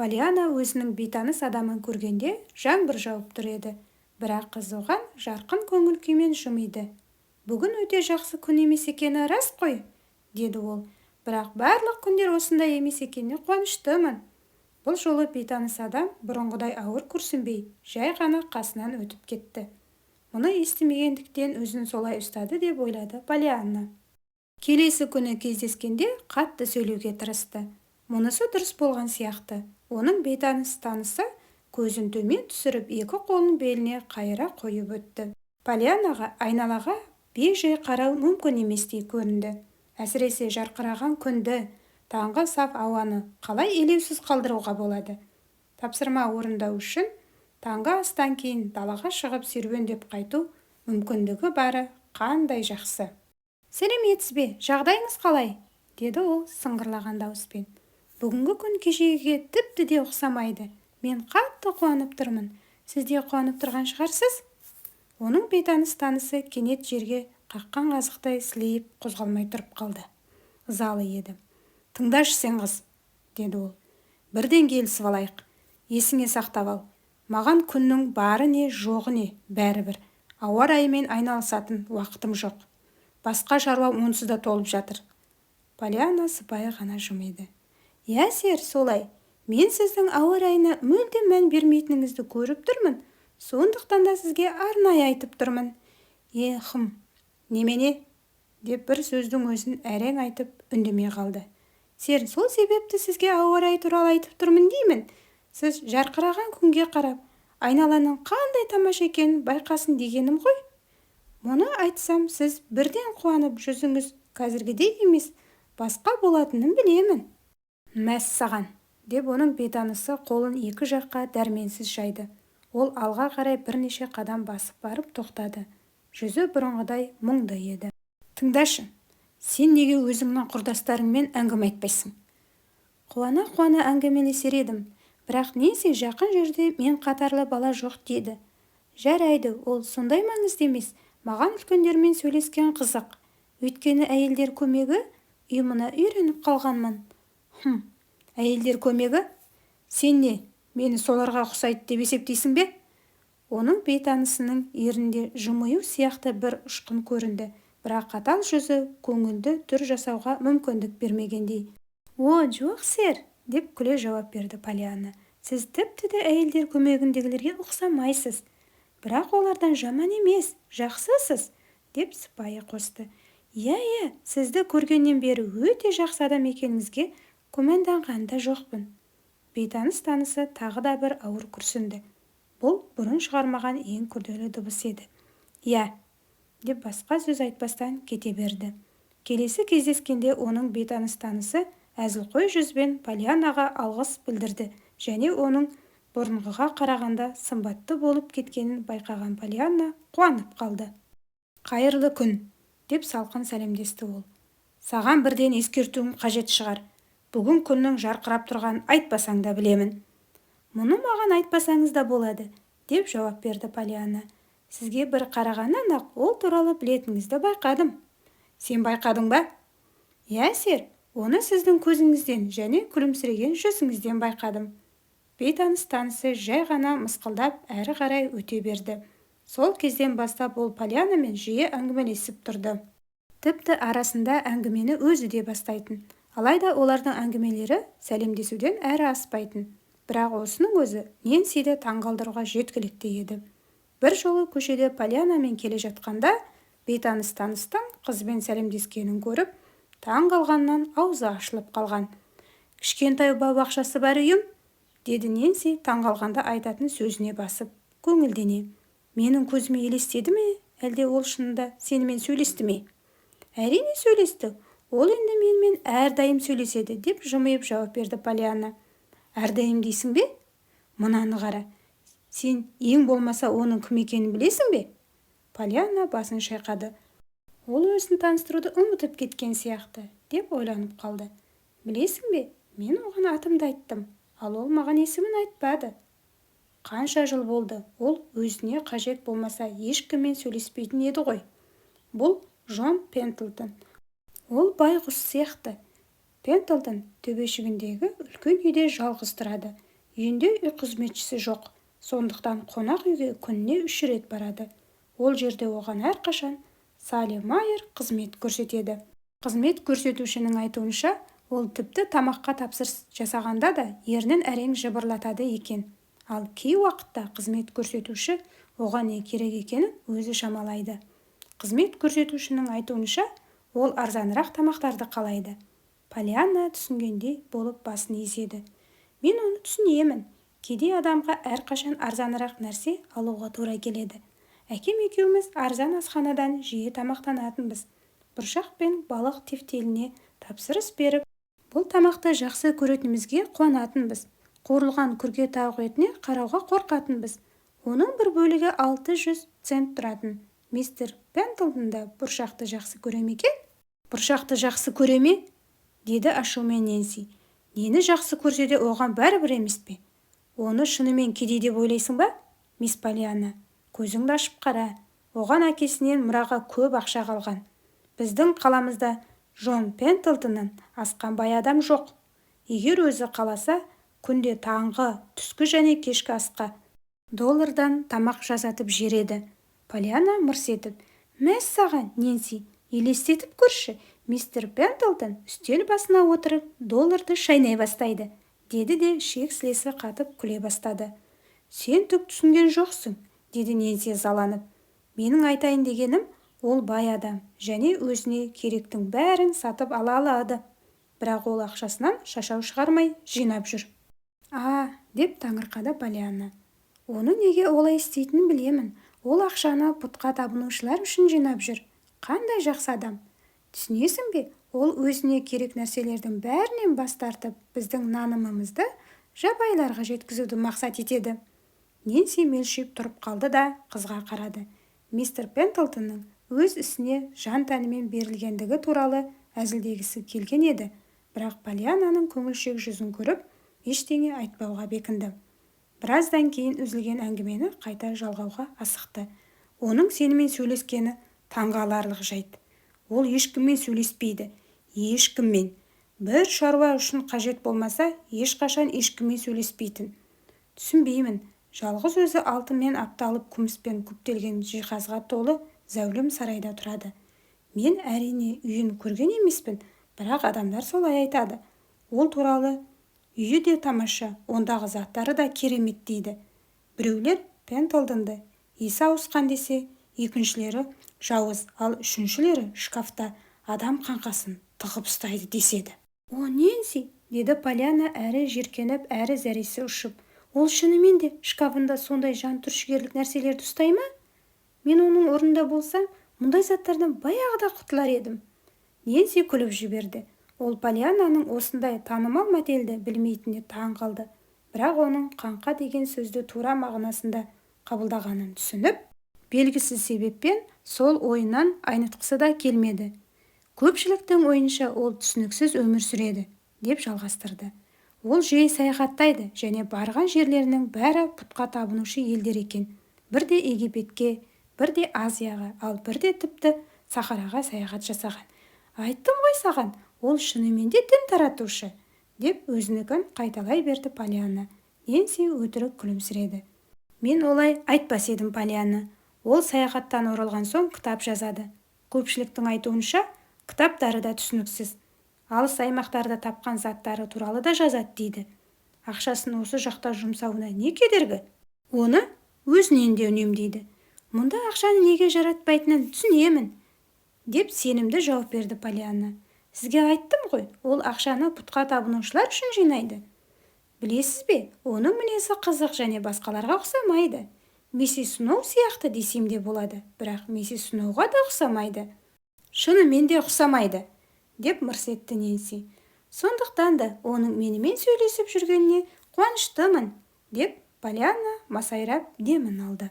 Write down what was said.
Поллианна өзінің бейтаныс адамын көргенде жаңбыр жауып тұр еді. Бірақ қыз оған жарқын көңіл-күймен жымиды. «Бүгін өте жақсы күн емес екені рас қой», – деді ол. «Бірақ барлық күндер осындай емес екеніне қуаныштымын». Бұл жолы бейтаныс адам бұрынғыдай ауыр күрсінбей, жай ғана қасынан өтіп кетті. Мұны естімегендіктен өзін солай ұстады деп ойлады Поллианна. Келесі күні кездескенде қатты сөйлеуге тырысты. Мұнысы дұрыс болған сияқты. Оның бейтаныс танысы көзін төмен түсіріп, екі қолын беліне қайыра қойып өтті. Поллианнаға айналаға бей-жай қарау мүмкін еместей көрінді. Әсіресе жарқыраған күнді, таңғы саф ауаны қалай елеусіз қалдыруға болады? Тапсырма орындау үшін таңғы астан кейін далаға шығып серуендеп қайту мүмкіндігі бары қандай жақсы! «Сәлеметсіз бе, жағдайыңыз қалай?» – деді ол сыңғырлаған дауыспен. «Бүгінгі күн кешегіге тіпті де ұқсамайды. Мен қатты қуанып тұрмын. Сіз де қуанып тұрған шығарсыз?» Оның бейтаныс танысы кенет жерге қаққан қазықтай сілейіп, қозғалмай тұрып қалды. Ызалы еді. «Тыңдашы сен, қыз, – деді ол. – Бірден келісіп алайық. Есіңе сақтап ал: маған күннің бары не, жоғы не, бәрібір. Ауа райымен айналысатын уақытым жоқ. Басқа шаруам онсыз да толып жатыр». Поллианна сыпайы ғана жымиды. «Иә, сэр, солай. Мен сіздің ауа райына мүлде мән бермейтініңізді көріп тұрмын. Сондықтан да сізге арнайы айтып тұрмын». «Е, хм, немене?» – деп бір сөздің өзін әрең айтып, үндемей қалды. «Сэр, сол себепті сізге ауа райы туралы айтып тұрмын деймін. Сіз жарқыраған күнге қарап, айналаның қандай тамаша екенін байқасын дегенім ғой. Мұны айтсам, сіз бірден қуанып, жүзіңіз қазіргідей емес, басқа болатынын білемін». «Мәссаған!» – деп оның бейтанысы қолын екі жаққа дәрменсіз жайды. Ол алға қарай бірнеше қадам басып барып тоқтады. Жүзі бұрынғыдай мұңды еді. «Тыңдашы, сен неге өзіңнің құрдастарыңмен әңгіме айтпайсың?» «Қуана-қуана әңгімелесер едім, бірақ Нэнси жақын жерде мен қатарлы бала жоқ дейді». «Жарайды, ол сондай маңызды емес. Маған үлкендермен сөйлескен қызық. Өйткені әйелдер көмегі ұйымына үйреніп қалғанмын». «Хм, әйелдер көмегі? Сен не, мені соларға ұқсайды деп есептейсің бе?» Оның бейтанысының ернінде жымию сияқты бір ұшқын көрінді, бірақ қатал жүзі көңілді түр жасауға мүмкіндік бермегендей. «О, жоқ, сэр, – деп күле жауап берді Поллианна. – Сіз тіпті де әйелдер көмегіндегілерге ұқсамайсыз. Бірақ олардан жаман емес, жақсысыз», – деп сыпайы қосты. «Иә, сізді көргеннен бері өте жақсы адам екеніңізге күмәнданған да жоқпын». Бейтаныс танысы тағы да бір ауыр күрсінді. Бұл бұрын шығармаған ең күрделі дыбыс еді. «Иә», – деп басқа сөз айтпастан кете берді. Келесі кездескенде оның бейтаныс танысы әзілқой жүзбен Поллианнаға алғыс білдірді және оның бұрынғыға қарағанда сымбатты болып кеткенін байқаған Поллианна қуанып қалды. «Қайырлы күн», – деп салқын сәлемдесті ол. «Саған бірден ескертуім қажет шығар: бүгін күннің жарқырап тұрғанын айтпасаң да білемін». «Мұны маған айтпасаңыз да болады», – деп жауап берді Поллианна. «Сізге бір қарағаннан-ақ ол туралы білетініңізді байқадым». «Сен байқадың ба?» «Иә, сэр, оны сіздің көзіңізден және күлімсіреген жүзіңізден байқадым». Бейтаныс танысы жай ғана мысқылдап, әрі қарай өте берді. Сол кезден бастап ол Поллианнамен жиі әңгімелесіп тұрды. Тіпті арасында әңгімені өзі де бастайтын. Алайда олардың әңгімелері сәлемдесуден әрі аспайтын. Бірақ осының өзі Нэнсиді таңғалдыруға жеткілікті еді. Бір жолы көшеде Поллианнамен келе жатқанда бейтаныс таныстың қызбен сәлемдескенін көріп, таң қалғаннан аузы ашылып қалған. «Кішкентай бау-бақшасы бар үйім», – деді Нэнси таңғалғанда айтатын сөзіне басып, көңілдене. «Менің көзіме елестеді ме, әлде ол шынында сенімен сөйлесті ме?» «Әрине, сөйлесті. Ол енді менімен әрдайым сөйлеседі», – деп жымиып жауап берді Поллианна. «Әрдайым дейсің бе? Мынаны қара! Сен ең болмаса оның кім екенін білесің бе?» Поллианна басын шайқады. «Ол өзін таныстыруды ұмытып кеткен сияқты», – деп ойланып қалды. «Білесің бе, мен оған атымды айттым, ал ол маған есімін айтпады. Қанша жыл болды, ол өзіне қажет болмаса ешкіммен сөйлеспейтін еді ғой. Бұл Джон Пендлтон. Ол байғұс сияқты. Пендлтон төбешігіндегі үлкен үйде жалғыз тұрады. Үйінде үй қызметшісі жоқ, сондықтан қонақ үйге күніне үш рет барады. Ол жерде оған әрқашан Салли Майер қызмет көрсетеді. Қызмет көрсетушінің айтуынша, ол тіпті тамаққа тапсырыс жасағанда да ернін әрең жыбырлатады екен. Ал кей уақытта қызмет көрсетуші оған не керек екенін өзі шамалайды. Қызмет көрсетушінің айтуынша, ол арзанырақ тамақтарды қалайды. Поллианна түсінгендей болып басын изеді. Мен оны түсінемін. Кедей адамға әрқашан арзанырақ нәрсе алуға тура келеді. Әкем екеуміз арзан асханадан жиі тамақтанатынбыз. Бұршақ пен балық тефтеліне тапсырыс беріп, бұл тамақты жақсы көретінімізге қуанатынбыз. Қуырылған күрке тауық етіне қарауға қорқатынбыз. Оның бір бөлігі 600 цент тұратын. Мистер Пендлтон да бұршақты жақсы көре ме екен? Бұршақты жақсы көре ме? Деді ашумен Нэнси. Нені жақсы көрсе де, оған бәрібір емес пе? Оны шынымен кедей деп ойлайсың ба, мисс Поллианна? Көзіңді ашып қара. Оған әкесінен мұраға көп ақша қалған. Біздің қаламызда Джон Пендлтоннан асқан бай адам жоқ. Егер өзі қаласа, күнде таңғы, түскі және кешкі асқа доллардан тамақ жасатып жер еді. Поллианна мырс етіп: «Мәссаған, Нэнси, елестетіп көрші, мистер Пендлтон үстел басына отырып, долларды шайнай бастайды», – деді де ішек-сілесі қатып күле бастады. «Сен түк түсінген жоқсың», – деді Нэнси ызаланып. «Менің айтайын дегенім, ол бай адам және өзіне керектің бәрін сатып ала алады, бірақ ол ақшасынан шашау шығармай жинап жүр». «А, – деп таңырқады Поллианна. – Оның неге олай істейтінін білемін. Ол ақшаны пұтқа табынушылар үшін жинап жүр. Қандай жақсы адам! Түсінесің бе, ол өзіне керек нәрселердің бәрінен бас тартып, біздің нанымызды жабайыларға жеткізуді мақсат етеді». Нэнси мелшиіп тұрып қалды да, қызға қарады. Мистер Пендлтонның өз ісіне жан-тәнімен берілгендігі туралы әзілдегісі келген еді, бірақ Поллианнаның көңілшек жүзін көріп, ештеңе айтпауға бекінді. Біраздан кейін үзілген әңгімені қайта жалғауға асықты. «Оның сенімен сөйлескені таңғаларлық жайт. Ол ешкіммен сөйлеспейді. Ешкіммен. Бір шаруа үшін қажет болмаса, ешқашан ешкіммен сөйлеспейтін. Түсінбеймін. Жалғыз өзі алтынмен апталып, күміспен күптелген жиһазға толы зәулім сарайда тұрады. Мен, әрине, үйін көрген емеспін, бірақ адамдар солай айтады. Ол туралы үйі де тамаша, ондағы заттары да керемет дейді. Біреулер Пендлтонды есі ауысқан десе, екіншілері жауыз, ал үшіншілері шкафта адам қаңқасын тығып ұстайды деседі». «О, Нэнси, – деді Поллианна әрі жиіркеніп, әрі зәресі ұшып. – Ол шынымен де шкафында сондай жан түршігерлік нәрселерді ұстай ма? Мен оның орнында болсам, мұндай заттардан баяғыда құтылар едім». Нэнси күліп жіберді. Ол Поллианнаның осындай танымал мәтелді білмейтініне таң қалды, бірақ оның «қаңқа» деген сөзді тура мағынасында қабылдағанын түсініп, белгісіз себеппен сол ойынан айнытқысы да келмеді. «Көпшіліктің ойынша, ол түсініксіз өмір сүреді, – деп жалғастырды. – Ол жиі саяхаттайды және барған жерлерінің бәрі пұтқа табынушы елдер екен. Бірде Египетке, бірде Азияға, ал бірде тіпті Сахараға саяхат жасаған. Айттым ғой саған, ол шынымен де дін таратушы», – деп өзінікін қайталай берді Поллианна. Нэнси өтірік күлімсіреді. «Мен олай айтпас едім, Поллианна. Ол саяхаттан оралған соң кітап жазады. Көпшіліктің айтуынша, кітаптары да түсініксіз. Алыс аймақтарда тапқан заттары туралы да жазады дейді. Ақшасын осы жақта жұмсауына не кедергі? Оны өзінен де үнемдейді. Мұнда ақшаны неге жаратпайтынын түсінемін», – деп сенімді жауап берді Поллианна. «Сізге айттым ғой, ол ақшаны пұтқа табынушылар үшін жинайды. Білесіз бе, оның мінезі қызық және басқаларға ұқсамайды. Миссис Сноу сияқты десем де болады, бірақ миссис Сноуға да ұқсамайды». «Шынымен де ұқсамайды», – деп мырс етті Нэнси. «Сондықтан да оның менімен сөйлесіп жүргеніне қуаныштымын», – деп Поллианна масайрап демін алды.